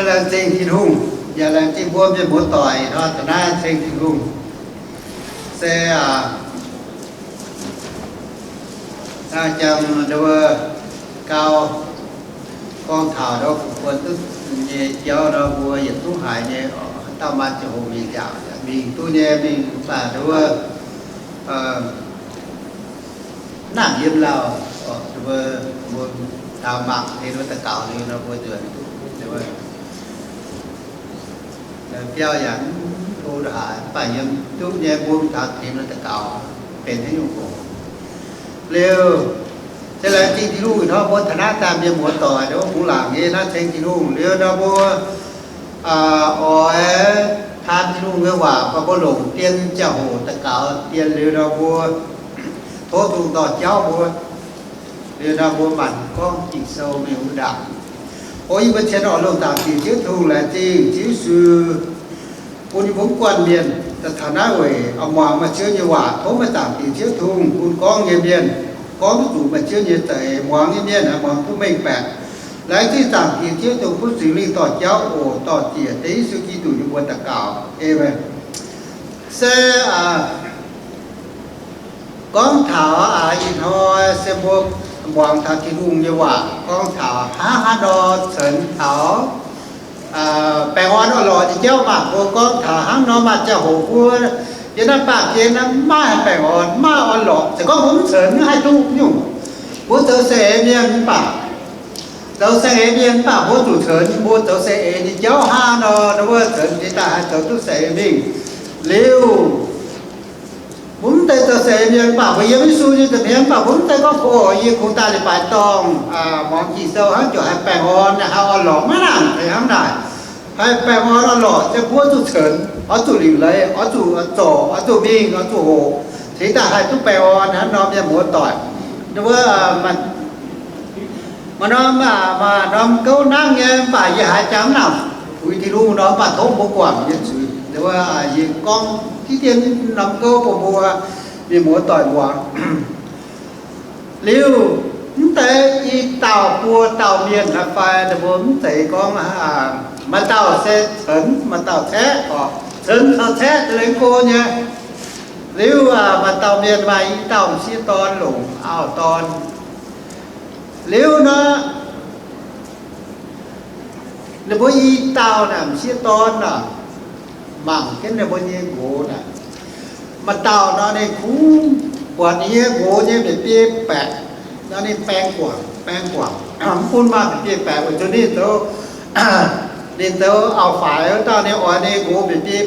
Laengz zingh Tin-Hungh, yaac laengz zingh mbuo mienh muoz-doic hnoi taux naaiv ceng Tin-Hungh. Se jangx gau gorngv taux nor, bun duqv nyei jauv nor, mbuo yietc zungv haiz nyei, dauh maaih ziangh hoc mingh nziaauc, mingh duqv nyei, mingh baac nduov naamh yiem lauh, mbuo taux mangc hlen wuov daux gaux liuz nor, mbuo nzuonx duqv biauv yaac mv tov haaix, mv baac yiem duqv nyei, mbuo taux hlen wuov daux gaux benx haaix nyungc oc. Liuz, se laengz zingh Tin-Hungh hnoi mbuo taux naaiv daaih mienh muoz-doic nduov bungx laangc nyei naaiv ceng Tin-Hungh liuz nor, mbuo oix taan Tin-Hungh nyei waac, mbuo longc dien ziangh hoc daux gaux dien liuz nor, mbuo tov Tin-Hungh dorh jauv mbuo. Liuz nor mbuo maanc gorngv Ging-Sou mingh wuov ndaangc. O yie mbuo cien oix longc zaangc Diex Ziouv Tin-Hungh laengz zingh Ziouv Yesu bun yie mbuo mv guanh mienh daaih taux naaiv weic oix muangx maaih Ziouv nyei waac. Tov maaih zaangc Diex Ziouv Tin-Hungh bun gorngv nyei mienh gorngv duqv zuqc maaih Ziouv nyei za'eix, muangx nyei mienh haih muangx duqv mengh baeqc. Laengz zingh zaangc Diex Ziouv Tin-Hungh bun Singx Lingh dorh jauv oc. Dorh ziec deix Yesu Giduc nyei mbuox daux gaux, aamen. Se gorngv taux ih hnoi se mbuo muangx taux Tin-Hungh nyei waac gorngv taux hnangv haaix nor cenx taux baengh orn orn-lorqc nyei jauv maah. Mbuo gorngv taux hnangv nor maaih ziangh hoc mbuo yiem naaiv baamh gen naaiv maiv haih baengh orn, maiv orn-lorqc. Se gorngv mbuo mv cenx maiv haih duqv nyungc. Mbuo zoux saeng-eix mienh mv baac, zoux saeng-eix mienh mv baac mbuo zuqc cenx mbuo zoux saeng-eix nyei jauv hnangv nor, nor mbuo cenx jiex daaih haih zoux duqv saeng-eix mingh. Liuz, mbuo mv zeiz zoux saeng-eix mienh mv baac mbuo yiem Yesu nyei nza'hmien mv baac mbuo mv zeiz gorngv, O, yie kungx daaih leiz-baaix dorngh muangx Ging-Sou hnangv ziouc haih baengh orn, haih orn-lorqc, maiv nangc hnangv naaic. Haih baengh orn orn-lorqc se mbuo zuqc cenx, oix zuqc liuc leiz, oix zuqc zorc, oix zuqc mingh, oix zuqc hoqc, cingx daaih haih duqv baengh orn hnangv nor, mienh muoz-doic. Wuov, maaih norm, maaih norm gouv nangv nyei mv baac yie haiz jangx mv nangc puix Tin-Hungh nor, mv baac tov mbuo guangc nyei zuiz. Wuov, yie gorngv diqv dien norm gouv bun mbuo mienh muoz-doic muangx. Liuz, mv deix i dauh buo dauh mienh naaiv fai, mbuo mv zeiz gorngv maaih dauh se cenx, maaih dauh caeqv oc. Cenx caux caeqv za'gengh go nyei. Liuz, maaih dauh mienh maaih i dauh m'sieqv dorn longc auv-dorn. Liuz nor, ninh mbuo i dauh naaic m'sieqv dorn naaic, mangc jienv ninh mbuo nyei nqox naaic. Maaih dauh nor ninh kungx buatc ninh nyei nqox nyei mba'biei baeqc, nor ninh baeng guangc, baeng guangc, mv bun maaih mba'biei baeqc weic zuqc ninh zoux, ninh zoux auv-faix wuov dauh, ninh oix ninh nqox mba'biei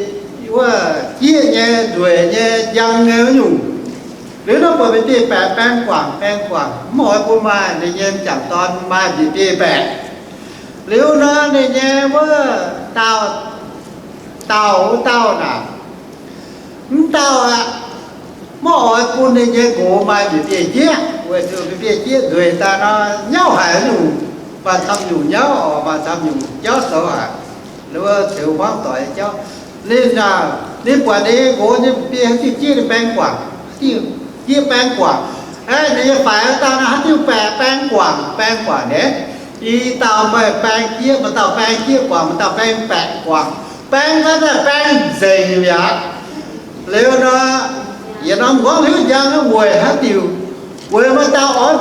wuov jieqv nyei, nzueic nyei, njang nyei wuov nyungc. Liuz nor buatc mba'biei baeqc baeng guangc, baeng guangc, mv oix bun maaih ninh nyei m'jangc dorn maaih mba'biei baeqc. Liuz nor ninh nyei wuov dauh, dauh wuov dauh naaic, mv dauh aqv, maiv oix bun ninh nyei nqox maaih mba'biei jieqv, weic zuqc mba'biei jieqv nzueic daaih nor, nyauv haic nyungc, maaih camv nyungc nyauv oc, maaih camv nyungc jauv zoux haic. Wuov ceux hmuangv doic jauv. Ninh, ninh buatc ninh nqox nyei mba'biei haaix diuh jieqv ninh baeng guangc, haaix diuh jieqv baeng guangc. Aeqv, ninh nyei faix wuov dauh nor haaix diuh baeqc baeng guangc, baeng guangc nyei. I dauh meih baeng jieqv, maaih dauh baeng jieqv guangc, maaih dauh baeng baeqc guangc. Baeng gau daaih baeng nzengc mi'aqv. Liuz nor, yietc norm nqorngv hnyouv njang weic haaix diuc, weic maaih dauh oix,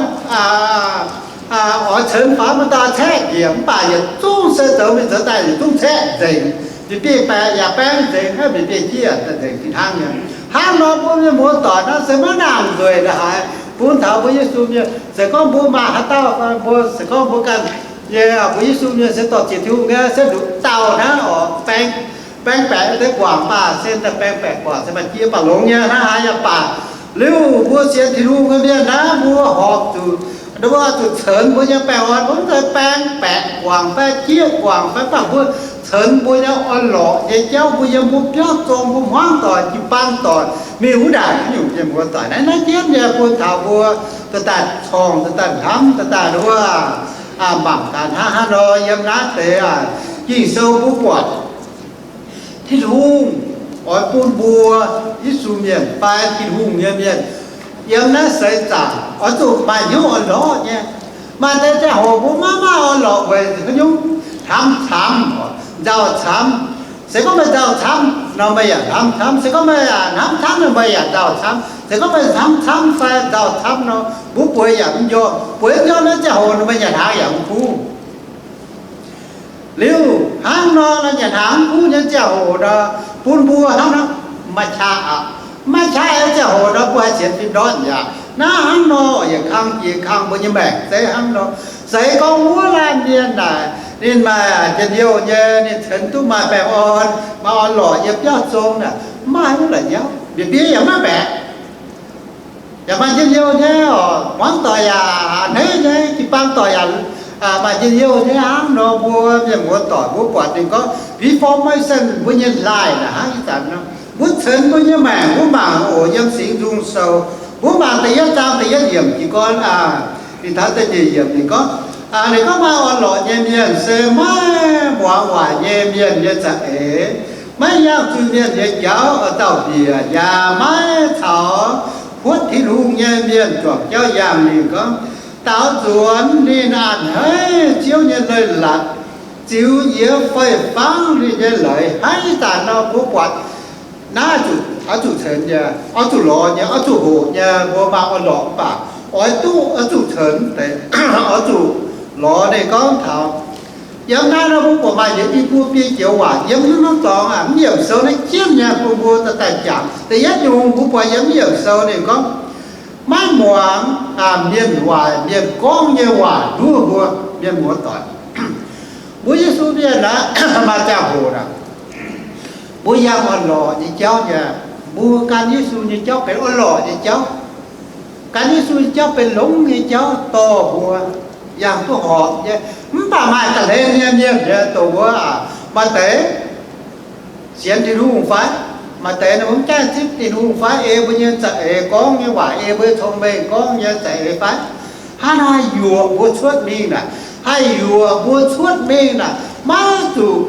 oix cenx faaux, maaih dauh caeqv njiec, mv baac yietc zungv se zoux mingh zoux daaih yietc zungv caeqv nzengc. Mba'biei baeqc yaac baeng nzengc, mv baac mba'biei jieqv nzengc fih hnangv nyei. Hnangv nor bun mienh muoz-doic naaiv se maiv nangc nzueic ndongc haaix. Bun taux mbuo Yesu mienh, se gorngv mbuo maaih haaix dauh, mbuo se gorngv mbuo ganh nyei, mbuo Yesu mienh se dorh ziec Tin-Hungh nyei, se nduqc dauh hnangv oc, baeng, baeng baeqc deix guangc baac se baeng baeqc guangc se maaih jieqv baac longx nyei hnangv haaix yaac baac. Liuz mbuo sienx Tin-Hungh nyei mienh naaiv, mbuo horpc zuqc, mbuo zuqc cenx mbuo nyei baengh orn, mbuo mv zeiz baeng baeqc guangc fai jieqv guangc fai, mv baac mbuo cenx mbuo nyei orn-lorqc nyei jauv, mbuo yiem mbuo biauv zong, mbuo hmuangv doic, jiu-baang doic, mingh wuov ndaangc nyungc mienh muoz-doic naaiv, naaiv jienv nyei bun taux mbuo dorh daaih corngh, dorh daaih hnamv, dorh daaih wuov, mangc gaax hnangv haaix nor yiem naaiv deix Ging-Sou mbuo buatc Tin-Hungh oix bun mbuo Yesu mienh fai Tin-Hungh nyei mienh yiem naaiv seix zaangc oix zuqc maaih hnyouv orn-lorqc nyei. Maaih deix ziangh hoc mbuo maiv maaih orn-lorqc weic haaix nyungc? hnamv camv, nzauh camv. Se gorngv meih nzauh camv nor, meih yaac hnamv camv. Se gorngv meih hnamv camv nor, meih yaac nzauh camv. Se gorngv meih hnamv camv fai nzauh camv nor, mbuo bueix yaac mv njormh. Bueix mv njormh nyei ziangh hoc nor, meih nyanc hnaangx yaac mv kuv. Liuz hnangv nor, nyanc hnaangx mv kuv nyei ziangh hoc nor, bun mbuo hnangv nor, maaih qaqv aqv. Maaih qaqv nyei ziangh hoc nor, mbuo haih sienx fim ndortv yaac naaiv hnangv nor, yietc kang yietc kang mbuo nyei maengc zeiv hnangv nor. Se gorngv wuov laanh mienh naaic, ninh maaih njien-youh nyei, ninh ceix duqv maaih baengh orn, maaih orn-lorqc yiem biauv zong naaic, mv maaih haaix nyungc la'nyauv, mbieqc biei yaac maiv mbaeqc. Yaac maaih njien-youh nyei oc, hmuangv doic yaac a'hneiv nyei, jiu-baang doic yaac maaih njien-youh nyei hnangv nor, mbuo mienh muoz doic mbuo buatc ninh gorngv Reformation mbuo nyei hlaax naaic hnangv ih zanc nor, mbuo ceix mbuo nyei maengc, mbuo mangc oc, yiem Singx Nzung Sou, mbuo mangc da'yietv zaang da'yietv yiemc jiez gorn, ninh taux da'nyeic yiemc ninh gorngv, ninh gorngv maaih orn-lorqc nyei mienh se maiv muangx waaic nyei mienh nyei za'eix, maiv yangh zuiz-mienh nyei jauv oix dauh mbiec, yaac maiv caux huotv Tin-Hungh nyei mienh juangc jauv yangh. Ninh gorngv, daaux nzuonx ninh a'hneiv Ziouv nyei leiz-latc, ziux jiex fei-fangv ninh nyei leiz. Hnangv ih zanc nor mbuo buatc naaiv oix zuqc ceix nyei, oix zuqc lorz nyei, oix zuqc hoqc nyei. Mbuo maaih orn-lorqc mv baac oix duqv, oix zuqc ceix deix, oix zuqc lorz. Ninh gorngv taux yiem naaiv nor mbuo buatc maaih yietc i buo biei joux waac yiem naaiv norm dorngx aac, mv yiemc sou naaiv jienv nyei bun mbuo daaih jangx. Da'yietv nyungc mbuo buatc yiem mv yiemc sou ninh gorngv, maiv muangx mienh waaic, mienh gorngv nyei waac nduov mbuo. Mienh muoz doic, mbuo Yesu mienh naaic, maaih ziangh hoc naaic, mbuo yangh orn-lorqc nyei jauv nyei. Mbuo gan Yesu nyei jauv benx orn-lorqc nyei jauv. Gan Yesu nyei jauv benx longx nyei jauv dorh mbuo yangh duqv horpc nyei. Mv baac maaih ga'hlen nyei mienh nyei doqc wuov, maaih deix sienx Tin-Hungh fai? Maaih deix ninh mbuo mv gaengh zipv Tin-Hungh fai? Ei mbuo nyei za'eix gorngv nyei waac, ei mbuo nyei cong-mengh gorngv nyei za'eix fai? Hnangv naaiv haih yuoqc mbuo cuotv mingh naaic, haih yuoqc mbuo cuotv mingh naaic, maiv zuqc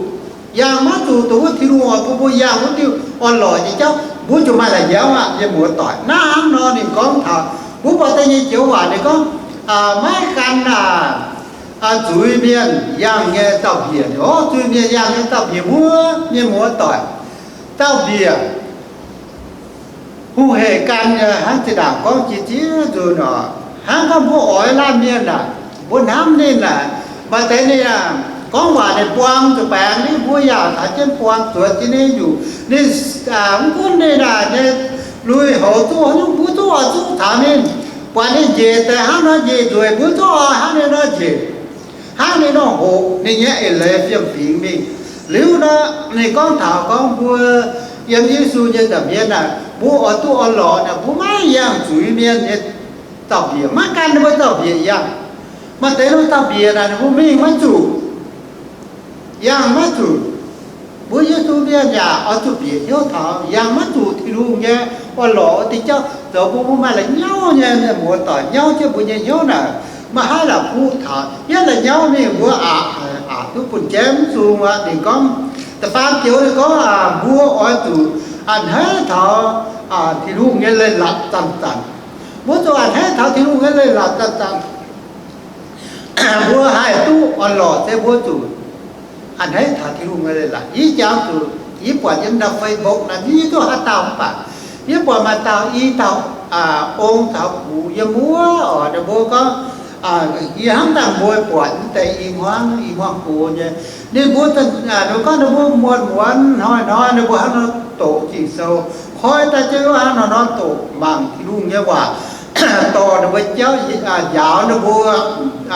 yangh, maiv zuqc dongh wuov Tin-Hungh oix bun mbuo yangh wuov diuh orn-lorqc nyei jauv, mbuo ziouc maaih la'nyauv aqv. Mienh muoz doic, naaiv hnangv nor ninh gorngv taux mbuo buatc da'nyeic joux waac ninh gorngv, maiv gan zuiz-mienh yangh nyei dauh mbiec. Orv, zuiz-mienh yangh nyei dauh mbiec wuov, mienh muoz doic, dauh mbiec hungh heic gan nyei. Hnangv zinh ndaangc gorngv jiex ziex nzunc oc, hnangv gorngv mbuo oix laanh mienh aah, mbuo hnamv ninh aah, maaih deix ninh aah, gorngv waac ninh buang zuqc baengx, ninh mbuo yaac taux jienv buang zuotc jienv ninh nyungc. Ninh mv gunv ninh aah nyei lui-houx zuqc haaix nyungc, mbuo zuqc oix zuqc taux ninh, buatc ninh njiec deix hnangv nor njiec nzueic, mbuo zuqc oix hnangv ninh nor njiec, hnangv ninh nor hoqc ninh nyei eix leiz fiem-fingx mingh. Liuz nor, ninh gorngv taux gorngv mbuo yiem Yesu nyei nza'hmien aah, mbuo oix duqv orn-lorqc naaic, mbuo maiv yangh zuiz-mienh nyei dauh mbiec, maiv gan ninh mbuo dauh mbiec yangh. Maaih deix ninh mbuo dauh mbiec naaic ninh mbuo mingh maiv zuqc, yangh maiv zuqc. Mbuo Yesu mienh yaac oix zuqc bieqc hnyouv taux yangh maiv zuqc Tin-Hungh nyei orn-lorqc wuov diuh jauv, zoux bun mbuo maaih la'nyauv nyei. Mienh muoz doic, nyauv jienv mbuo nyei hnyouv naaic, maiv haih la'kuqv taux. Yie la'nyauv mingh mbuo aqc, aqc duqv bun jaiv mv sung aqv. Ninh gorngv, da'faam joux ninh gorngv, mbuo oix zuqc a'hneiv taux Tin-Hungh nyei leiz-latc zanc-zanc. Mbuo zuqc a'hneiv taux Tin-Hungh nyei leiz-latc zanc-zanc, mbuo haih duqv orn-lorqc se mbuo zuqc a'hneiv taux Tin-Hungh nyei leiz-latc. Yie jangx zuqc yie buatc yiem naaiv Facebook naaic, yie duqv haaix dauh mv baac yie buatc maaih dauh i dauh ong taux gux yiem wuov oc. Ninh mbuo gorngv, yie hnamv dangh mbuo buatc naaiv deix i hmuangv, i hmuangv gox nyei. Ninh mbuo, ninh gorngv ninh mbuo muonz-muonz hnoi-hnoi ninh mbuo hnangv nor doqc Ging-Sou, koi daaih jienv wuov hnangv nor nor doqc mangc Tin-Hungh nyei waac, dorh ninh mbuo jauv, njaaux ninh mbuo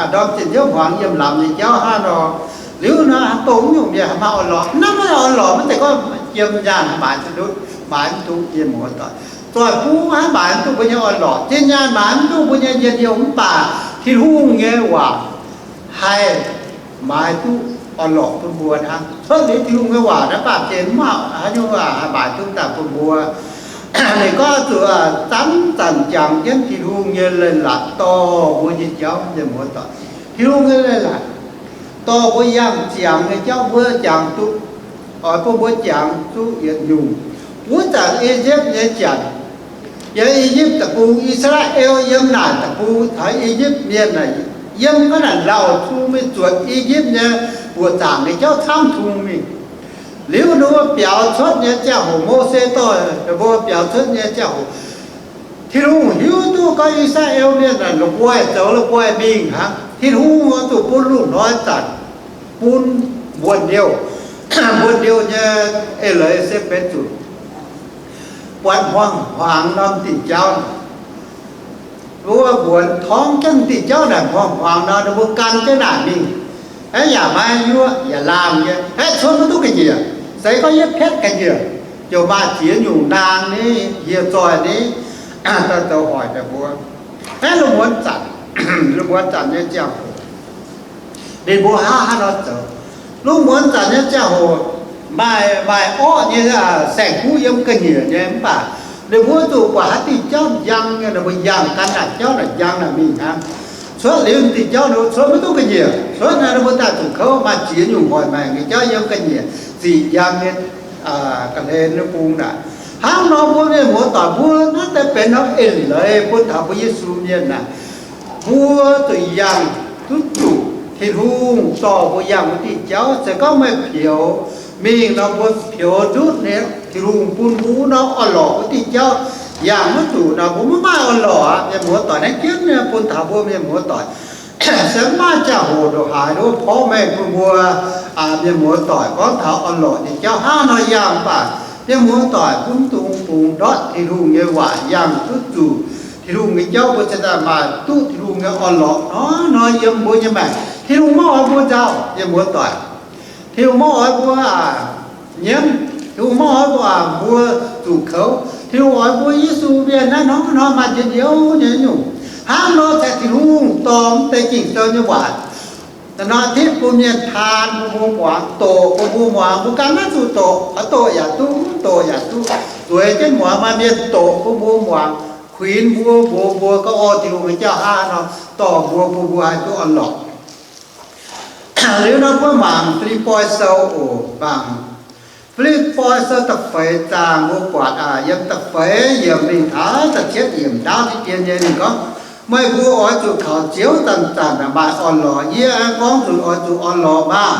ndorm zinh nziouv hmuangx yiem lamz nyei jauv hnangv nor. Liuz nor, dongh nyungc mienh haih maaih orn-lorqc. Naaiv maiv orn-lorqc maiv zeiz gorngv jiem nyaanh haih maaiz zinh ndutv, maaiz mv duqv. Mienh muoz doic, zoih bung haih maaiz mv duqv mbuo nyei orn-lorqc. Zinh nyaanh maaiz mv duqv mbuo nyei njien-youh, mv baac Tin-Hungh nyei waac haih maaiz duqv orn-lorqc bun mbuo hnangv. Cuotv liuz Tin-Hungh nyei waac naaiv baamh gen mv maaih haaix nyungc haih maaiz duqv daaih bun mbuo. Ninh gorngv zuqc zanc-zanc jangx jienv Tin-Hungh nyei leiz-latc dorh mbuo nyei jauv. Mienh muoz doic, Tin-Hungh nyei leiz-latc dorh mbuo yangh ziangx nyei jauv mbuo jangx duqv, oix bun mbuo jangx duqv yietc nyungc. Wuov zanc I^yipv nyei janx, yiem I^yipv deic-bung, I^saa^laa^en yiem naaic deic-bung, taux I^yipv mienh naaic yiem ga'naaiv lauh zung mingh zuotc I^yipv nyei mbuoqc zaangc nyei jauv camv tungx mingh. Liuz ninh mbuo biaux cuotv nyei ziangh hoc, Mose dorh ninh mbuo biaux cuotv nyei ziangh hoc, Tin-Hungh hiuv duqv gorngv I^saa^laa^en Mienh naaic la'guaih zoux la'guaih mingh hnangv. Tin-Hungh oix zuqc bun lungh hnoi zanc, bun mbuonx-ndiouh, mbuonx-ndiouh nyei eix-leiz se benx zuqc buatc hmuangx-hmuangx norm diuh jauv. Mbuo mbuonx torngv jienv diuh jauv naaic hmuangx-hmuangx nor, ninh mbuo gan jienv naaic mingh. Aeqv, yaac maiv yuoqv, yaac laangh nyei. Aeqv, cuotv maiv duqv ga'nyiec. Se gorngv yie piatv ga'nyiec, ziouc maaih ziex nyungc naang ni, hieh zoih ni, daaih zoux hoic daaih mbuo. Aeqv, lungh muonz zanc, lungh muonz zanc nyei ziangh hoc, ninh mbuo hnangv haaix nor zoux? Lungh muonz zanc nyei ziangh hoc, maaih, maaih orqv nyei saeng-kuv yiem ga'nyiec nyei, mv baac ninh mbuo zuqc buatc haaix diuh jauv njang nyei, ninh mbuo yangh gan naaic jauv naaic njang naaic mingh hnangv. Cuotv liuz diuh jauv ninh mbuo cuotv maiv duqv ga'nyiec. Cuotv naaic ninh mbuo daaih zuqc kouv, maaih ziex nyungc hoic maengc nyei jauv yiem ga'nyiec ziqc njang nyei ga'hlen nyei bung naaic. Hnangv nor mbuo mienh muoz-doic, mbuo naaiv deix benx norm eix-leiz bun taux mbuo Yesu Mienh naaic. Mbuo zuqc yangh duqv zuqc Tin-Hungh dorh mbuo yangh wuov diuh jauv. Se gorngv meih peux mingh nor, mbuo peux ndutv nyei, Tin-Hungh bun mbuo wuov norm orn-lorqc wuov diuh jauv yangh maiv zuqc nor, mbuo maiv maaih orn-lorqc aqv. Mienh muoz-doic, naaiv jienv nyei bun taux mbuo mienh muoz-doic se maiv maaih ziangh hoc ndongc haaix nduov porv mengh bun mbuo mienh muoz-doic gorngv taux orn-lorqc nyei jauv hnangv nor yangh. Mv baac mienh muoz-doic, mbuo mv dungx bungx ndortv Tin-Hungh nyei waac yangh duqv zuqc Tin-Hungh nyei jauv. Mbuo cingx daaih maaih duqv Tin-Hungh nyei orn-lorqc hnoi-hnoi yiem mbuo nyei maengc. Tin-Hungh maiv oix mbuo nzauh, mienh muoz-doic. Tin-Hungh maiv oix mbuo nyiemv. Tin-Hungh maiv oix mbuo, mbuo zuqc kouv. Tin-Hungh oix mbuo Yesu Mienh naaiv hnoi-hnoi maaih njien-youh nyei nyungc. Hnangv nor se Tin-Hungh dorh mv deix Ging-Sou nyei waac naaiv nor tipv bun mienh taan bun mbuo muangx, doqc bun mbuo muangx. Mbuo ganh maiv zuqc doqc, oix doqc yaac duqv, mv doqc yaac duqv. Zueiz jienv muangx maaih mienh doqc bun mbuo muangx, kuinx mbuo, mbuox mbuo gorngv, O, Tin-Hungh nyei jauv hnangv nor dorh mbuo, bun mbuo haih duqv orn-lorqc. Liuz nor mbuo mangc Fi^lipv^poi Sou oc. Mangc Fi^lipv^poi Sou da'feix zaang, mbuo buatc yiem da'feix yiemc mingh taux da'cietv yiemc ndaauv deix dien nyei. Ninh gorngv, Meih mbuo oix zuqc kaux Ziouv zanc-zanc maaih orn-lorqc. Yie aengx gorngv zuqc oix zuqc orn-lorqc maah!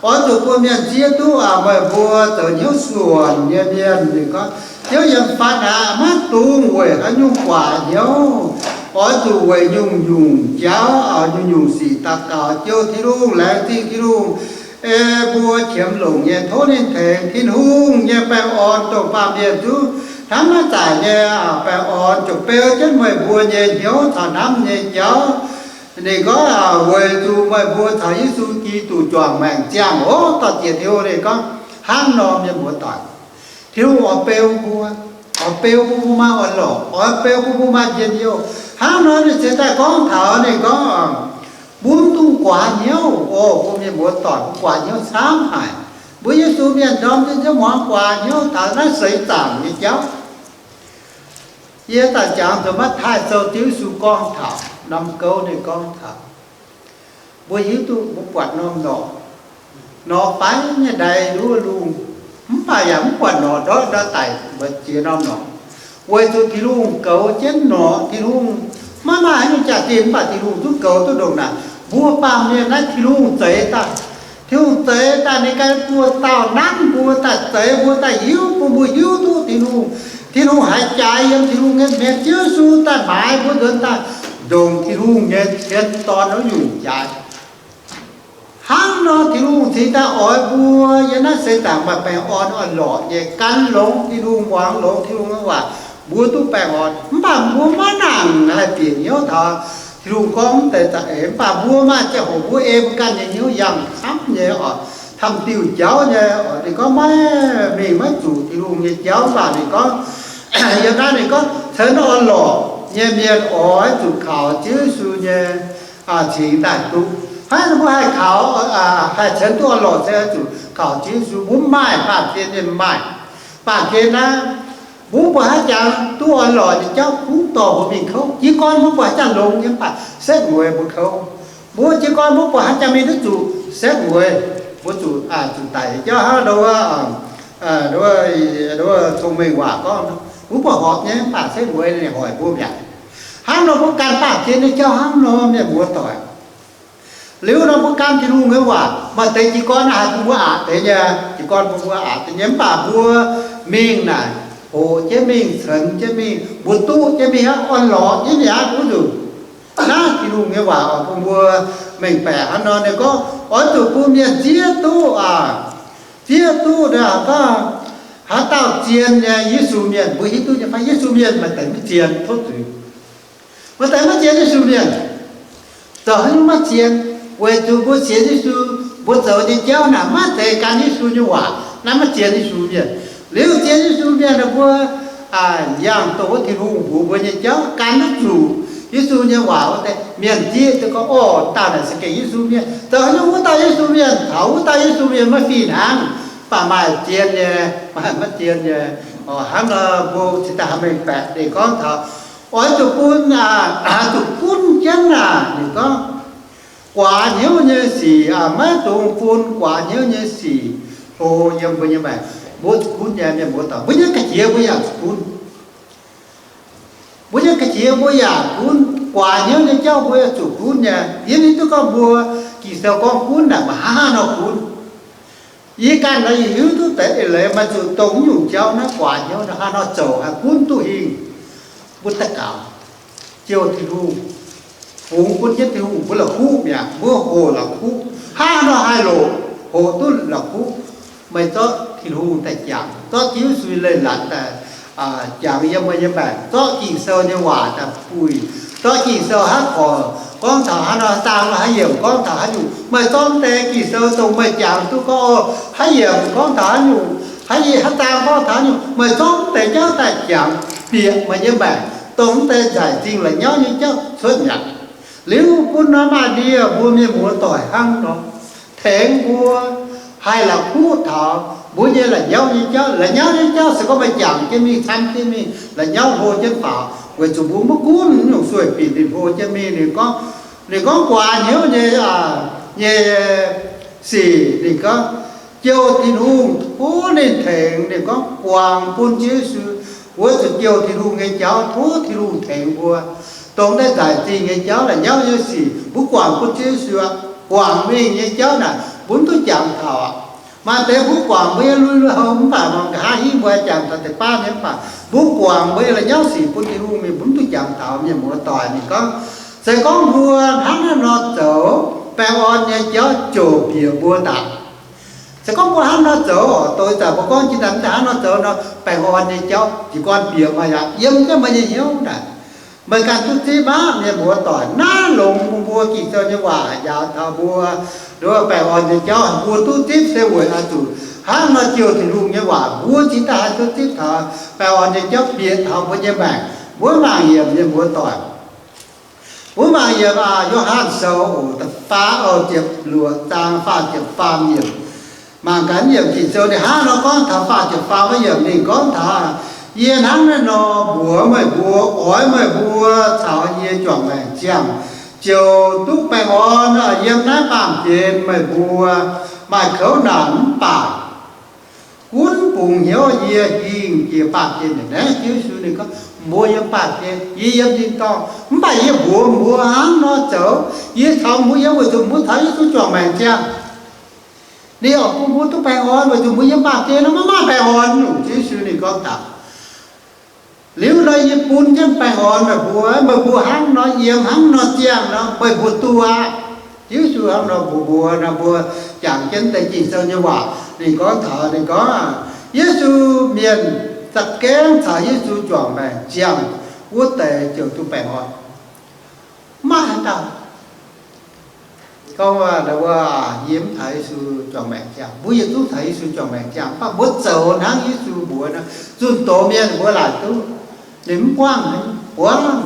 Oix zuqc bun mienh zieqv duqv meih mbuo zoux hnyouv suonc nyei mienh. Ninh gorngv, Ziouv yiem fatv aqv, maiv dungx weic haaix nyungc guaax hnyouv. Oix zuqc weic nyungc-nyungc jauv, nyungc-nyungc sic daux gaux, jouh Tin-Hungh, laengz zingh Tin-Hungh, ei mbuo qiemx longc nyei tov ninh tengx. Tin-Hungh nyei baengh orn dongh baamh mienh zungv hnamv maiv zaaic nyei baengh orn ziouc beu jienv meih mbuo nyei hnyouv caux hnamv nyei jauv. Ninh gorngv, Weic zuqc meih mbuo caux Yesu Giduc juangc maengc ziangh hoc dorh jiex Tin-Hungh. Ninh gorngv hnangv nor, mienh muoz-doic, Tin-Hungh oix beu mbuo, oix beu bun mbuo maaih orn-lorqc, oix beu bun mbuo maaih njien-youh. Hnangv nor ninh ziouc daaih gorngv taux, ninh gorngv, Mbuo mv dungx guaax hnyouv. O, mbuo mienh muoz-doic, mbuo guaax hnyouv camv haic. Mbuo Yesu Mienh ndorm jienv muangx guaax hnyouv taux naaiv seix zaangc nyei jauv. Yie daaih jangx zuqc Matv^taai Sou Ziouv Yesu gorngv taux norm gouv, ninh gorngv taux, mbuo hiuv duqv mbuo buatc norm norqc, norqc faix nyei ndaix nduov lungh, mv baac yaac mv buatc norqc ndortv ndau daic mbu'ziex norm norqc, weic zuqc Tin-Hungh goux jienv norqc. Tin-Hungh maiv maaih haaix nyungc jaax-zinh, mv baac Tin-Hungh zungv goux duqv ndongc naaic. Mbuo baamh mienh naaiv Tin-Hungh zeix daaih, Tin-Hungh zeix daaih ninh ganh buoz-zaux nanv mbuo daaih, zeix mbuo daaih hiuv bun mbuo hiuv duqv Tin-Hungh. Tin-Hungh haiz jaaix yiem Tin-Hungh nyei hmien. Ziouv Yesu daaih maaiz mbuo nzuonx daaih ndongc Tin-Hungh nyei cien dorn wuov nyungc jaaix. Hnangv nor Tin-Hungh cingx daaih oix mbuo yiem naaiv seix zaangc maaih baengh orn orn-lorqc nyei, gan longx Tin-Hungh, muangx longx Tin-Hungh nyei waac, mbuo duqv baengh orn. Mv baac mbuo maiv nangc haih bieqc hnyouv taux Tin-Hungh gorngv mv deix za'eix. Mv baac mbuo maaih ziangh hoc mbuo ei mbuo ganh nyei hnyouv yangh camv nyei oc, camv diuh jauv nyei oc. Ninh gorngv maiv mingh maiv zuqc Tin-Hungh nyei jauv. Mv baac ninh gorngv, yiem naaiv ninh gorngv, cenx orn-lorqc nyei mienh oix zuqc kaux Ziouv Yesu nyei cingx daaih duqv. Hnangv mbuo haih kaux, haih cenx duqv orn-lorqc se oix zuqc kaux Ziouv Yesu. Mbuo mv maaih, baamh gen ninh maaih. Baamh gen naaiv, mbuo mv buatc haaix jangx duqv orn-lorqc nyei jauv kungx dorh mbuo mingh kouv. Jiez gorn mbuo mv buatc haaix jangx longx nyei, mv baac setv mueiz mbuo kouv. Mbuo jiez gorn mbuo mv buatc haaix jangx mingh duqv zuqc, setv mueiz mbuo zuqc, zuqc daic nyei jauv. Hnangv Cong-Mengh Waac gorngv, mbuo mv buatc horpc nyei, mv baac setv mueiz ninh hoic mbuo mi'aqv. Hnangv nor mbuo ganh baamh gen nyei jauv hnangv nor, mienh muoz-doic. Liuz nor mbuo gan Tin-Hungh nyei waac, maaih deix jiez gorn naaiv haiz bun mbuo aqc deix nyei, jiez gorn bun mbuo aqc deix nyei. Mv baac mbuo mingh naaic, hoqc jienv mingh, ceix jienv mingh, mbuo duqv jienv mingh aqv, orn-lorqc jienv mingh aqv, wuov nzunc. Naaiv Tin-Hungh nyei waac oix bun mbuo mengh baeqc hnangv nor. Ninh gorngv oix zuqc bun mienh zieqv duqv aac, zieqv duqv aa, haaix dauh zien nyei Yesu mienh. Mbuo hiuv duqv nyei fai Yesu mienh maaih deix maiv zien, tov zuiz. Maaih deix maiv zien Yesu mienh. Zoux haaix nyungc maiv zien? Weic zuqc mbuo sienx Yesu, mbuo zoux nyei jauv naaic maiv zeiz gan Yesu nyei waac, naaiv maiv zien Yesu mienh. Liuz zien Yesu mienh naaic mbuo yangh dongh wuov Tin-Hungh mbuox mbuo nyei jauv gan maiv zuqc Yesu nyei waac wuov deix, mienh zieqv duqv gorngv, orv, dauh naaic se gengh Yesu mienh. Zoux haaix nyungc wuov dauh Yesu mienh, taux wuov dauh Yesu mienh maiv fih hnangv, mv baac maaih zien nyei, maaih maiv zien nyei. Hnangv nor mbuo cingx daaih haih mengh baeqc. Ninh gorngv taux oix zuqc bun, zuqc gunv jienv naaic, ninh gorngv guaax hnyouv nyei sic, maiv dungx bun guaax hnyouv nyei sic hlo yiem mbuo nyei maengc. Mbuo zuqc gunv nyei, mienh muoz-doic. Mbuo nyei ga'qiex mbuo yaac zuqc gunv. Mbuo nyei ga'qiex mbuo yaac gunv. Guaax hnyouv nyei jauv mbuo yaac zuqc gunv nyei. Yie maiv hiuv duqv gorngv mbuo Ging-Sou gorngv gunv naaic maaih haaix nor gunv. Yie ganh naaic yie hiuv duqv deix eix leiz maaih zuqc dongh nyungc jauv naaiv guaax hnyouv naaiv haaix nor zoux haih gunv duqv hingh, mbuo daux gaux, jouh Tin-Hungh, fungx bun jienv Tin-Hungh, mbuo la'kuqv mi'aqv, mbuo hoqc la'kuqv. Haaix nor haih loqc, hoqc duqv la'kuqv? Meih zorqv Tin-Hungh daaih jangx, zorqv Ziouv Yesu nyei leiz-latc daaih jangx yiem meih nyei maengc, zorqv Ging-Sou nyei waac daaih buih, zorqv Ging-Sou haaix korc gorngv taux haaix nor, zaang nor haaix yiemc gorngv taux haaix nyungc, meih zorqv deix Ging-Sou dongh meih jangx duqv gorngv, haaix yiemc gorngv taux haaix nyungc, haaix yiemc haaix zaang gorngv taux haaix nyungc, meih zorqv deix jauv daaih jangx bieqc meih nyei maengc, dongh deix nzaic zingh la'nyauv nyei jauv cuotv mi'aqv. Liuz bun norm maa^ndie mbuo mienh muoz-doic hnangv nor, tengx mbuo haih la'kuqv taux mbuo nyei la'nyauv nyei jauv. La'nyauv nyei jauv se gorngv meih jangx jienv mingh, camv jienv mingh, la'nyauv hlo jienv faaux, weic zuqc mbuo maiv gunv nyungc sueih binc ninh hlo jienv mingh. Ninh gorngv, ninh gorngv guaax hnyouv nyei, nyei sic, ninh gorngv jouh Tin-Hungh tov ninh tengx, ninh gorngv guangc bun Ziouv Yesu. Mbuo zuqc jouh Tin-Hungh nyei jauv, tov Tin-Hungh tengx mbuo. Dongh naaiv nzaic zingh nyei jauv, la'nyauv nyei sic, mbuo guangc bun Ziouv Yesu aqv. Guangc mingh nyei jauv naaic mbuo mv duqv jangx taux aqv. Maaih deix mbuo guangc mbuo nyei lui-lui houx mv baac mangc nqa'haav hingv mbuo jangx taux deix baav nyei mv baac mbuo guangc mbuo nyei la'nyauv sic bun Tin-Hungh mingh, mbuo mv duqv jangx taux. Mienh muoz-doic, ninh gorngv, se gorngv mbuo hnangv naaiv nor zoux, baengh orn nyei jauv ziouc bieqc mbuo ndaangc. Se gorngv mbuo hnangv nor zoux oc, dongh ih zanc mbuo gorngv jiex daaih hnangv nor zoux nor, baengh orn nyei jauv jiez gorn bieqc meih aqv, yiem jienv meih nyei hnyouv naaic. Meih ganh duqv zipv aqv. Mienh muoz-doic, naaiv longx bun mbuo Ging-Sou nyei waac njaaux taux mbuo, nduov baengh orn nyei jauv mbuo duqv zipv se weic oix zuqc hnangv nor jouh Tin-Hungh nyei waac, mbuo cingx daaih haih duqv zipv taux baengh orn nyei jauv bieqc taux mbuo nyei maengc. Mbuo mangc yiem, mienh muoz-doic. Mbuo mangc yiem aac, Yo^han Sou oc, da'faam, ziepc luoqc zaang faah ziepc faam yiemc. Mangc gaax yiemc Ging-Sou ninh hnangv nor gorngv taux faah ziepc faam yiemc. Ninh gorngv taux, yie hnangv naaiv nor mbuox meih mbuo, oix meih mbuo caux yie juangc maengc ziangh, ziouc duqv baengh orn. Yiem naaiv baamh gen meih mbuo maaih kouv naanc mv baac gunv bungx hnyouv, yie hingh jiex baamh gen. Naaiv Ziouv Yesu ninh gorngv mbuo yiem baamh gen, yie yiem tin-dorngh, mv baac yie mbuox mbuo hnangv nor zoux, yie caux mbuo yiem weic zuqc mbuo caux Yesu juangc maengc ziangh, ninh oix bun mbuo duqv baengh orn. Weic zuqc mbuo yiem baamh gen nor maiv maaih baengh orn nyungc. Ziouv Yesu ninh gorngv taux, liuz nor yie bun jienv baengh orn meih mbuo, meih mbuo hnangv nor yiem, hnangv nor ziangh nor meih mbuo duqv aqv. Ziouv Yesu hnangv nor mbuox mbuo nor, mbuo jangx jienv deix Ging-Sou nyei waac. Ninh gorngv taux, ninh gorngv, Yesu, mienh za'gengh caux Yesu juangc maengc ziangh wuov deix ziouc duqv baengh orn. Maiv haaix dauh gorngv, yie mv caux Yesu juangc maengc ziangh. Mbuo yietc zungv caux Yesu juangc maengc ziangh, mv baac mbuo zoux hnangv Yesu mbuox nor, zunh doz mienh mbuo laaic duqv, ninh mv buangv, buangv.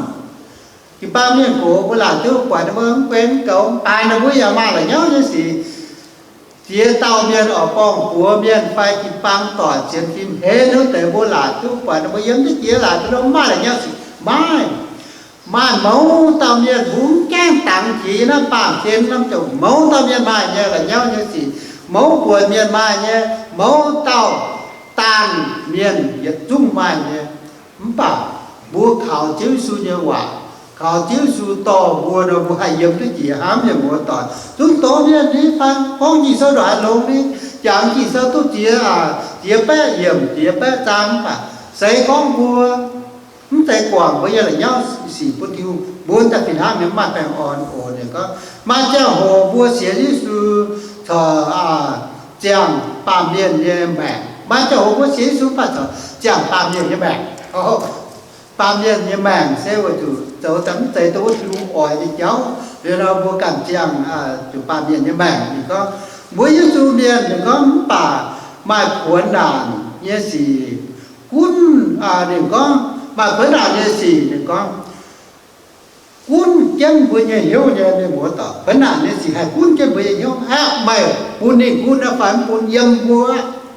Jiu-baang mienh gox mbuo laaic duqv buatc ninh mbuo mv benx mv goux, mv baac ninh mbuo yaac maaih la'nyauv nyei sic. Ziex dauh mienh oix borngh buoz mienh fai jiu-baang doic sienx fim henv wuov deix, mbuo laaic duqv buatc ninh mbuo yiem deix jiex laaic duqv mv maaih la'nyauv sic. Maaih, maaih mouz dauh mienh mbuo mv gaengh dangx jiex yiem naaiv baamh gen norm ziouc mouz dauh mienh maaih nyei la'nyauv nyei sic. Mouz buonc mienh maaih nyei, mouz dauh daanh mienh yietc zungv maaih nyei. Mv baac mbuo kaux Ziouv Yesu nyei waac, kaux Ziouv Yesu dorh mbuo nor, mbuo haih yiem duqv jiex hnangv, mienh muoz-doic. Zungv doz mienh nyei fai gorngv Ging-Sou ndongc haaix longx ni, jangx Ging-Sou duqv ziex, ziex baeqv yiemc, ziex baeqv zaang, mv baac se gorngv mbuo mv zeiz guangc mbuo nyei la'nyauv sic bun Tin-Hungh, mbuo daaih fih hnangv nyei mv maaih baengh orn oc. Ninh gorngv maaih ziangh hoc mbuo sienx Yesu corc ziangh baamh mienh nyei maengc. Maaih ziangh hoc mbuo sienx Yesu mv baac corc ziangh baamh mienh nyei maengc. Baamh mienh nyei maengc se weic zuqc zoux daaih mv zeiz dongh wuov Tin-Hungh oix nyei jauv. Liuz nor mbuo ganh ziangh zuqc baamh mienh nyei maengc. Ninh gorngv mbuo Yesu mienh, ninh gorngv mv baac maaih kuonx naanc nyei sic gunv, ninh gorngv maaih kuonx naanc nyei sic, ninh gorngv gunv jienv mbuo nyei hnyouv nyei, mienh muoz-doic. Kuonx naanc nyei sic haih gunv jienv mbuo nyei hnyouv aqv. Meih bun ninh gunv aqv fai mv bun, yiem mbuo,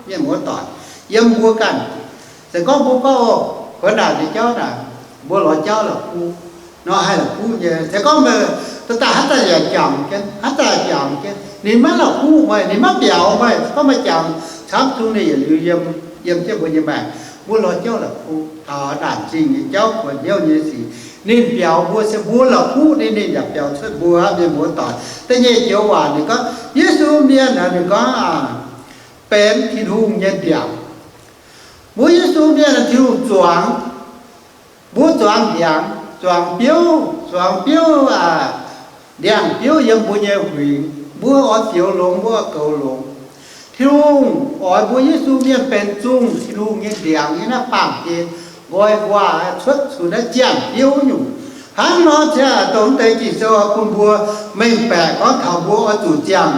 mienh muoz-doic, yiem mbuo ganh. Se gorngv mbuo gorngv, kuonx naanc nyei jauv naaic, mbuo lorz jauv la'kuqv nor haih la'kuqv nyei. Se gorngv meih daaih haaix zanc yaac jangx jienv, haaix zanc yaac jangx jienv, ninh maiv la'kuqv meih, ninh maiv biaux meih. Se gorngv meih jangx camv zungv ninh yietc liuz yiem, yiem jienv mbuo nyei maengc. Mbuo lorz jauv la'kuqv taux naanc zingh nyei jauv, kuonx hnyouv nyei sic. Ninh biaux mbuo se mbuo la'kuqv ninh, ninh yaac biaux cuotv mbuo aqv, mienh muoz-doic. Da'nyeic joux waac ninh gorngv Yesu mienh aeqv, ninh gorngv benx Tin-Hungh nyei ndiangx. Mbuo Yesu mienh aeqv, Tin-Hungh zuangx. Mbuo zuangx ndiangx, zuangx biouv, zuangx biouv, ndiangx-biouv yiem mbuo nyei huingx. Mbuo oix fioux longx, mbuo oix goux longx. Tin-Hungh oix mbuo Yesu mienh benx zungh Tin-Hungh nyei ndiangx nyei naaiv baamh gen nqoi nquaah cuotv zuqc naaiv ziangh biouv nyungc. Hnangv nor ziangh dongh deix Ging-Sou bun mbuo mengh baeqc gorngv taux mbuo oix zuqc ziangh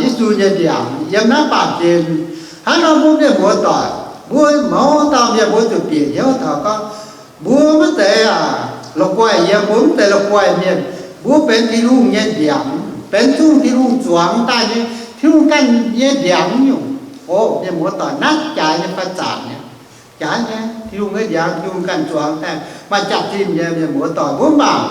Yesu nyei ndiangx yiem naaiv baamh gen. Hnangv nor mbuo mienh muoz-doic, mbuo mouz dauh mienh mbuo zuqc bieqc hnyouv taux gorngv mbuo maiv zeiz la'guaih yiem, mbuo mv zeiz la'guaih mienh. Mbuo benx Tin-Hungh nyei ndiangx, benx zungh Tin-Hungh zuangx daaih nyei, Tin-Hungh ganh nyei ndiangx nyungc. O mienh muoz-doic, naaiv jaaix nyei fai zanc nyei? Jaaix nyei. Tin-Hungh nyei ndiangx, Tin-Hungh ganh zuangx daaih, maaih jaax-zinh nyei, mienh muoz-doic. Mbuo mangc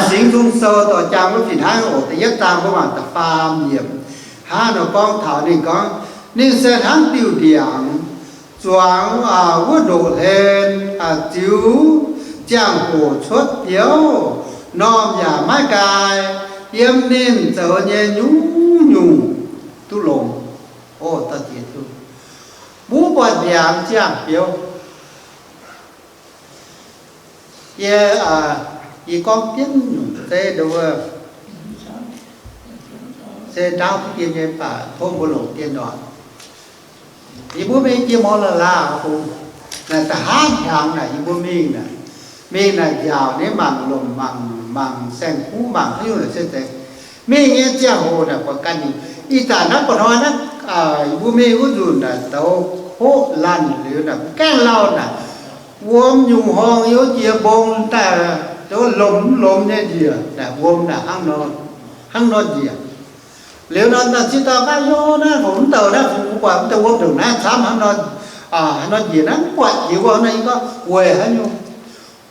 Singx Nzung Sou dorh jang wuov fih hnangv oc. Da'yietv zaang mbuo mangc da'faam yiemc. Hnangv nor gorngv taux ninh gorngv, ninh se hnangv diuh ndiangx zuangx wuov ndoqv-hlen, ziux ziangh hoc cuotv biouv, normh yaac maiv nqaai, yiem ninh zoux nyei nyungc-nyungc duqv longx. O, da'ziex, mbuo buatc ndiangx ziangh biouv. Yie, yie gorngv jienv nyungc zeiv nduov, se ndaauv dien nyei baac tov mbuo longc dien oc. Yie mbuo mingh jiex Mor-la-laa bung, naaic da'haaiv hnyangx naaic yie mbuo mingh naaic, mingh naaic nziaauc nyei mangc lomc, mangc, mangc saeng-kuv, mangc haaix nyungc naaic se zeiz. Mingh nyei ziangh hoc naaic buatc ganh nyungc. Ih zanc naaiv buatc hnoi naaiv, yie mbuo mingh wuov nzunc naaic douz hoqv lanh liuz naaic mv gaengh lauh naaic, wuom nyungc horngh yiem jiex mbong daaih, lomc mv lomc nyei njiec naaic, wuom naaic hnangv nor, hnangv nor njiec. Liuz nor, naaiv ziex dauh gaav, Yov, naaiv hoc mv douc naaiv, fungx mbuo buatc mv deix wuom ndongc naaiv camv hnangv nor, hnangv nor njiec naaiv, mv buatc jiex wuov naaiv, yie gorngv weic haaix nyungc?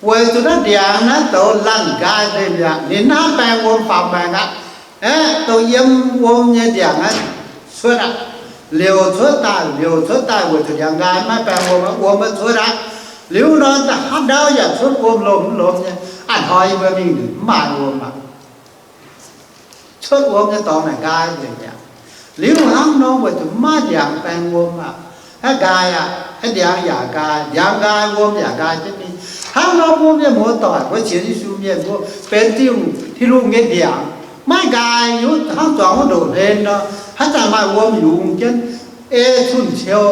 Weic zuqc naaiv ndiangx naaiv douz lanh nqaai nzengc mi'aqv. Ninh mv hnamv baeng wuom faaux maengx aqv. Aeqv, dongh yiem wuom nyei ndiangx naaiv cuotv aqv. Liouc cuotv daaih, liouc cuotv daaih weic zuqc ndiangx nqaai maiv baeng wuom aqv, wuom maiv cuotv aqv. Liuz nor, da'haaiv ndaauv yaac cuotv wuom lomc mv lomc nyei. A'hnoi yie mbuo mingh mv maaih wuom aqv. Cuotv wuom nyei dorngx naaic nqaai nzengc mi'aqv. Liuz hnangv nor weic zuqc maiv maaih ndiangx baeng wuom aqv. Aav nqaai aqv, aav ndiangx yaac nqaai, ndiangx nqaai wuom yaac nqaai jienv mingh. Hnangv nor mbuo mienh muoz-doic, mbuo sienx Yesu mienh mbuo benx Tin-Hungh, Tin-Hungh nyei ndiangx, maiv nqaai, yiem hnangv zuangx wuov ndoqv hlen nor, haaix zanc maaih wuom yungz jienv, ei cun-ciou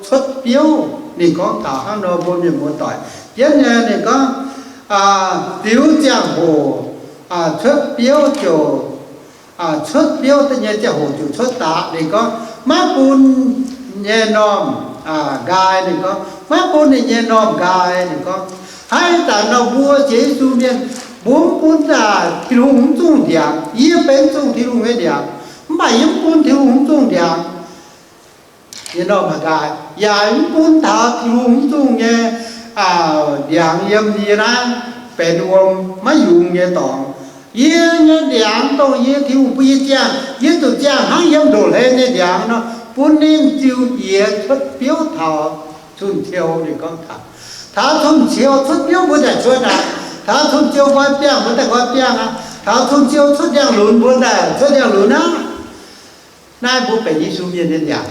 cuotv biouv. Ninh gorngv taux hnangv nor mbuo mienh muoz-doic jienv nyei, ninh gorngv, ziux ziangh hoc cuotv biouv ziouc cuotv biouv da'nyeic ziangh hoc ziouc cuotv daqc. Ninh gorngv maiv bun nyei normh nqaai. Ninh gorngv maiv bun ninh nyei normh nqaai. Ninh gorngv, haaix zanc nor mbuo sienx Yesu mienh, mbuo mv bun Tin-Hungh mv zungh ndiangx. Yie benx zungh Tin-Hungh nyei ndiangx, mv baac yie mv bun Tin-Hungh mv zungh ndiangx nyei normh nqaai, yaac mv bun taux Tin-Hungh mv zungh nyei ndiangx yiem yie naaiv benx wuom maiv yungz nyei dorngx. Yie nyei ndiangx dongh yie, Tin-Hungh bun yie ziangh, yie zuqc ziangh hnangv yiem ndoqv hlen nyei ndiangx nor, bun ninh ziux jiex cuotv biouv taux cun-ciou. Ninh gorngv taux, Taux cun-ciou cuotv biouv mbuo daaih cuotv aqv. Taux cun-ciou nqoi biangh mbuo daaih nqoi biangh aqv. Taux cun-ciou cuotv ndiangx-lunx mbuo daaih cuotv ndiangx-lunx aqv. Naaiv mbuo benx Yesu mienh nyei ndiangx.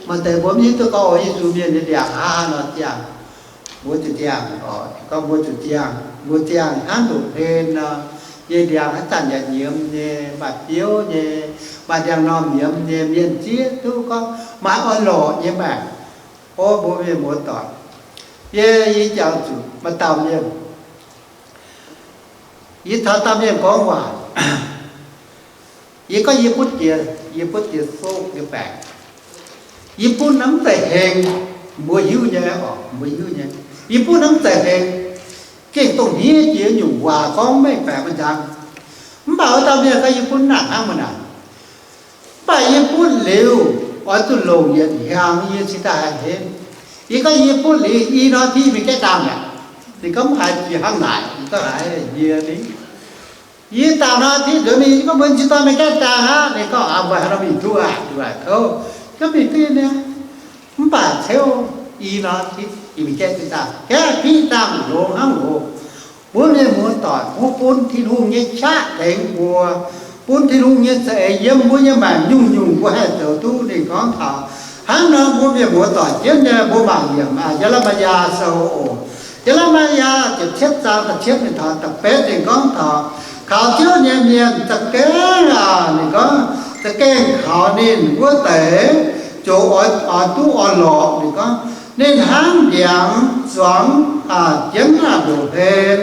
Maaih deix mbuo mv hiuv duqv gorngv, o, Yesu mienh nyei ndiangx hnangv haaix nor ziangh. Mbuo zuqc ziangh, gorngv mbuo zuqc ziangh, mbuo ziangh hnangv ndoqc hlen nor, nyei ndiangx haaix zanc yaac nyiemz nyei, maaih biouv nyei, maaih ndiangx-normh nyiemz nyei. Mienh zieqv duqv gorngv maaih orn-lorqc nyei maengc. O, mbuo mienh muoz-doic, yie, yie jangx zuqc maaih dauh mienh, yie taux dauh mienh gorngv waac, yie gorngv yie butv jiex, yie butv jiex soqv nyei baengc. Yie butv naaiv mv zeiz heng, mbuo hiuv nyei oc, mbuo hiuv nyei. Yie butv naaiv mv zeiz heng, gengh dongh hniev jiex nyungc waac gorngv mengh baeqc maiv nzangc. Mv baac wuov dauh mienh gorngv yie butv naaic hnangv mv naaic. Mv baac yie butv liuz, oix zuqc longc yietc hnyangx yie cingx daaih haih henv. Yie gorngv yie butv liuz i norm ti mingh gaeqv dangh mi'aqv. Ninh gorngv mv haiz jiex hnangv naaic, yie gorngv haiz yie ni. Yie daaih norm ti nzuonx mingh, yie gorngv mbuo cingx daaih mingh gaeqv dangh aqv. Ninh gorngv, aa, mbuo haaix nor mingh duqv aqv, duqv aqv, tov, gorngv mingh duqv nyei. Mv baac ceuv i norm ti, yie mingh gaeqv dangh, gaeqv piqv dangh longx hnangv loz. Mbuo mienh muoz-doic, mbuo bun Tin-Hungh nyei qaqv tengx mbuo, bun Tin-Hungh nyei za'eix yiem mbuo nyei maengc nyungc-nyungc mbuo haih zoux duqv. Ninh gorngv taux hnangv nor, mbuo mienh muoz-doic jienv nyei, mbuo mangc yiemc aa, Ye^le^mi^yaa Sou oc. Ye^le^mi^yaa ziepc cietv zaang da'cietv mingh taux da'betv ninh gorngv taux kaux Ziouv nyei mienh za'gengh aa, ninh gorngv za'gengh kaux ninh wuov deix ziouc oix, oix duqv orn-lorqc. Ninh gorngv ninh hnangv ndiangx zuangx jienv ndoqc hlen,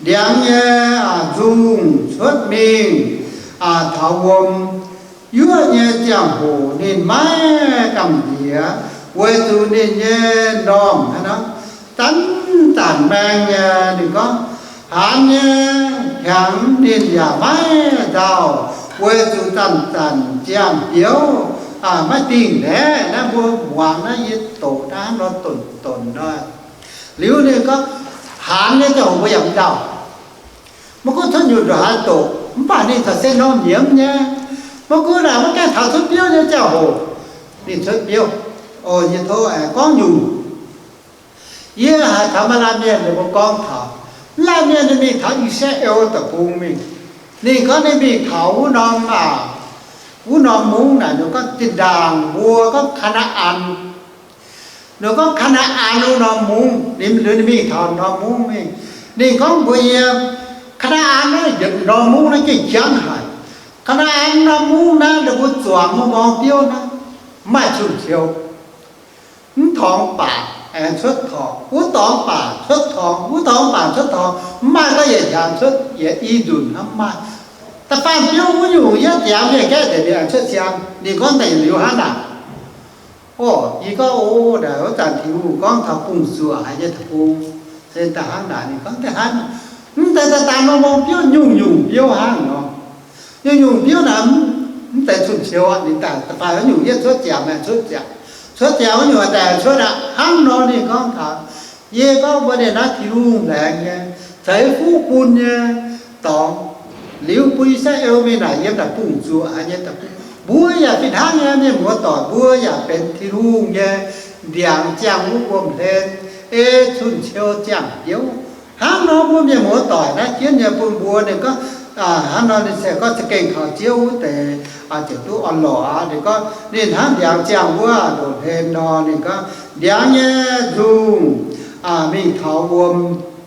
ndiangx nyei nzungh cuotv mingh taux wuom yuoqv nyei ziangh hoc ninh maiv gamh nziex, weic zuqc ninh nyei normh hnangv nor zanc-zanc maeng nyei. Ninh gorngv haanz nyei hnyangx ninh yaac maiv nzauh, weic zuqc zanc-zanc ziangh biouv maiv dingh naeqv. Naaiv mbuo muangx naaiv yie doqc naaiv hnangv nor donc-donc nor. Liuz ninh gorngv haanz nyei ziangh hoc mbuo yaac mv nzauh. Maiv gunv cuotv nyungc ndongc haaix doqc, mv baac ninh corc se norm nyiemz nyei. Maiv gunv naaic maiv gaengh taux cuotv biouv nyei ziangh hoc, ninh cuotv biouv. O, yie tov aengx gorngv nyungc. Yie haiz taux maaih laanh mienh ninh mbuo gorngv taux, laanh mienh ninh mingh taux I^saa^laa^en Deic-Bung mingh. Ninh gorngv ninh mingh taux wuov norm, wuov norm mungv naaic, ninh gorngv zinh ndaangc mbuo gorngv Kaa^naa^an. Ninh gorngv Kaa^naa^an wuov norm mungv, ninh, ninh mingh taux norm mungv mingh. Ninh gorngv mbuox yie, Kaa^naa^an naaiv yietc norm mungv naaiv gengh jangv haic. Kaa^naa^an norm mungv naaiv ninh mbuo zuangx wuov morng biouv naaiv, mv maaih cun-ciou. Mv torngx baac aengx cuotv torngx, wuov dorngx baac cuotv torngx, wuov dorngx baac cuotv torngx, mv maaih gorngv yietc hnyangx cuotv yietc i nzunc hnangv, mv maaih. Da'faanh biouv wuov nyungc yie ziangx mienh gaeqv deix mienh aengx cuotv siang. Ninh gorngv daaih yietc liuz hnangv naaic. Orqc, yie gorngv, o, naaic wuov zanc Tin-Hungh gorngv taux bungx-zuoqc haic nyei deic-bung, se daaih hnangv naaic. Ninh gorngv daaih hnangv, mv deix daaih daaih norm morng biouv nyungc-nyungc biouv hnangv nor. Nyungc-nyungc biouv naaic mv deix cun-ciou aqv. Ninh daaih da'faanh wuov nyungc yie cuotv ziangx aengx cuotv ziangx, cuotv ziangx wuov nyungc daaih cuotv aqv. Hnangv nor ninh gorngv taux, yie gorngv mbuo ninh naaiv Tin-Hungh laengz nyei, ceix fuqv bun nyei dorngx. Liuz bun I^saa^laa^en mingh naaic yiem naaic bungx-zuoqc haic nyei deic-bung. Mbuo yaac fih hnangv nyei, mienh muoz-doic, mbuo yaac benx Tin-Hungh nyei ndiangx ziangh wuov wuom-hlen, ei cun-ciou ziangh biouv. Hnangv nor mbuo mienh muoz-doic naaiv jienv nyei bun mbuo, ninh gorngv, hnangv nor ninh se gorngv za'gengh kaux Ziouv wuov deix ziouc duqv orn-lorqc aqv. Ninh gorngv ninh hnangv ndiangx ziangh wuov ndoqc hlen nor. Ninh gorngv ndiangx nyei nzungh mingh taux wuom,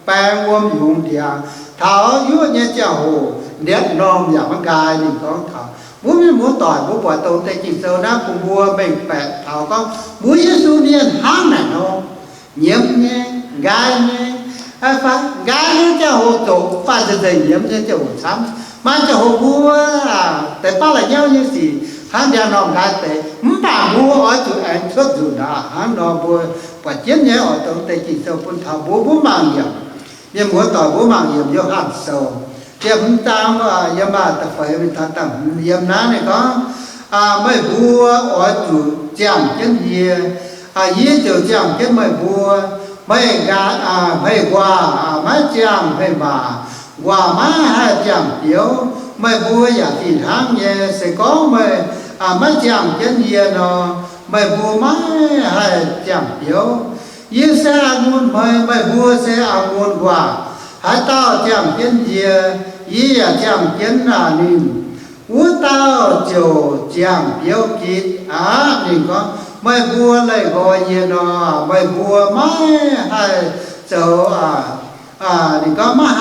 baeng wuom yungz ndiangx, taux yuoqv nyei ziangh hoc ndiangx-normh yaac maiv nqaai. Ninh gorngv taux mbuo mienh muoz-doic, mbuo buatc dongh deix Ging-Sou naaiv bun mbuo mengh baeqc taux gorngv mbuo Yesu mienh hnangv naaic nor, nyiemz nyei, nqaai nyei, fai nqaai nyei ziangh hoc zoqc, fai nzengc-nzengc nyiemz nyei ziangh hoc camv. Maaih ziangh hoc mbuo deix baav la'nyauv nyei sic hnangv ndiangx-normh nqaai deix, mv baac mbuo oix zuqc aengx cuotv nzunc aqv. Hnangv nor mbuo buatc jienv nyei oix dongh deix Ging-Sou bun taux mbuo, mbuo mangc yiemc. Mienh muoz-doic, mbuo mangc yiemc Yo^han Sou ziepc hmz zaang, yiem da'feix mingh taux da'hmz yiem naaiv ninh gorngv, meih mbuo oix zuqc ziangh jienv yie, yie ziouc ziangh jienv meih mbuo. Meih, meih nquaah maiv ziangh, meih maac nquaah maiv haih ziangh biouv. Meih mbuo yaac fih hnangv nyei. Se gorngv meih maiv ziangh jienv yie nor, meih mbuo maiv haih ziangh biouv. Yie se a'ngunc hmei, meih mbuo se a'ngunc nquaah. Haaix dauh ziangh jienv yie, yie yaac ziangh jienv ninh, wuov dauh ziouc ziangh biouv gitv aqv. Ninh gorngv, Meih mbuo leih nqoi yie nor, meih mbuo maiv haih zoux, ninh gorngv, maiv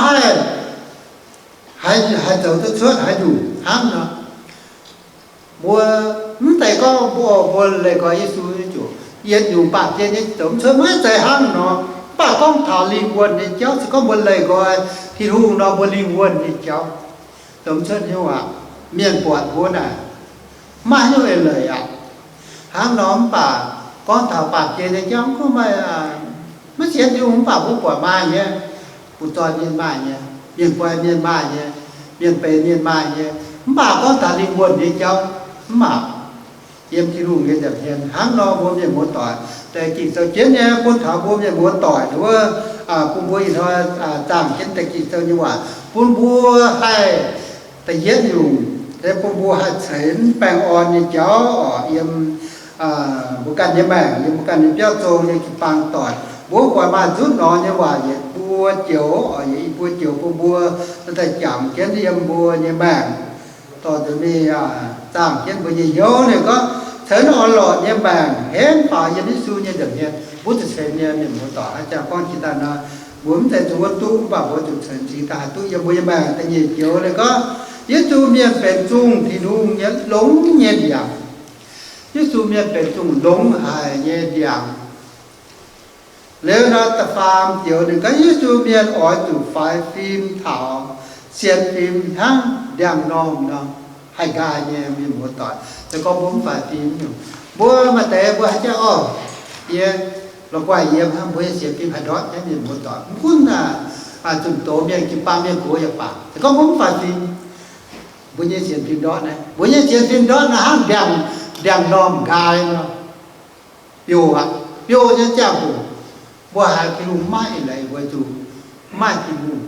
haih, haih zoux duqv cuotv haaix nyungc hnangv nor. Mbuo mv zeiz gorngv mbuo, mbuo leih nqoi Yesu ziouc yietc nyungc baamh gen nyei zoux mv cuotv, maiv zeiz hnangv nor. Mv baac gorngv taux lingh wuonh nyei jauv, se gorngv mbuo leih nqoi Tin-Hungh nor, mbuo lingh wuonh nyei jauv zoux mv cuotv hnyouv aqv. Mienh buatc mbuo naaic maiv hnyouv eix leiz aqv. Hnangv nor mv baac gorngv taux baamh gen nyei jauv, gorngv meih maiv sienx Tin-Hungh mv baac mbuo buatc maaih nyei, butv-zoih mienh maaih nyei, mienh guai mienh maaih nyei, mienh benx mienh maaih nyei, mv baac gorngv taux lingh wuonh nyei jauv mv baac yiem Tin-Hungh nyei nza'hmien. Hnangv nor mbuo mienh muoz-doic deix Ging-Sou jienv nyei, bun taux mbuo mienh muoz-doic wuov, bun mbuo ih hnoi zaangh jienv deix Ging-Sou nyei waac bun mbuo haih da'yietv nyungc, bun mbuo haih ceix baengh orn nyei jauv oc, yiem mbuo ganh nyei maengc, yiem mbuo ganh nyei biauv zong nyei jiu-baang doic. Mbuo buatc maaih nzutv norm nyei waac yietc buo joux oc, yietc i buo joux bun mbuo daaih jangx jienv yiem mbuo nyei maengc, dorh nzunc mingh zaangh jienv mbuo nyei hnyouv. Ninh gorngv, ceix naaiv orn-lorqc nyei maengc henv faaux yiem Yesu nyei nza'hmien. Mbuo zuqc ceix nyei, mienh muoz-doic. Hnangv jang gorngv jiex daaih nor, mbuo mv zeiz zuqc wuov duqv, mv baac mbuo zuqc ceix. Cingx daaih haih duqv yiem mbuo nyei maengc. Da'nyeic joux ninh gorngv, Yesu mienh benx zungh Tin-Hungh nyei longx nyei ndiangx. Yesu mienh benx zungh longx haic nyei ndiangx. Liuz nor da'faam joux ninh gorngv, Yesu mienh oix zuqc faix fim taux sienx fim hnangv ndiangx-normh nor, haih nqaai nyei, mienh muoz-doic. Se gorngv mbuo mv faix fim nyungc, mbuo maaih deix mbuo haaix jauv orv, yie la'guaih yiem hnangv, mbuo nyei sienx fim haih ndortv nyei, mienh muoz-doic. Mv gunv zunh doz mienh, jiu-baang mienh gox yaac baac, se gorngv mbuo mv faix fim, mbuo nyei sienx fim ndortv naaiv. Mbuo nyei sienx fim ndortv naaiv hnangv ndiangx, ndiangx-normh nqaai nor, biouv aqv, biouv nyei ziangh hoc, mbuo haiz Tin-Hungh maiv eix leiz, weic zuqc maaih Tin-Hungh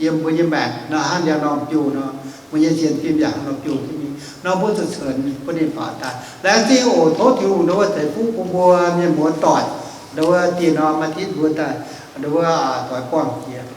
yiem mbuo nyei maengc nor, hnangv ndiangx-normh biouv nor, mbuo nyei sienx fim yaac hnangv nor biouv jienv mingh nor, mbuo zuqc ceix bun ninh faaux daaih. Laengz zingh oc. Tov Tin-Hungh ndau wuov ceix fuqv bun mbuo mienh muoz-doic, ndau wuov dieh norm maaih tinv mbuo daaih, ndau wuov doix buangh jiex.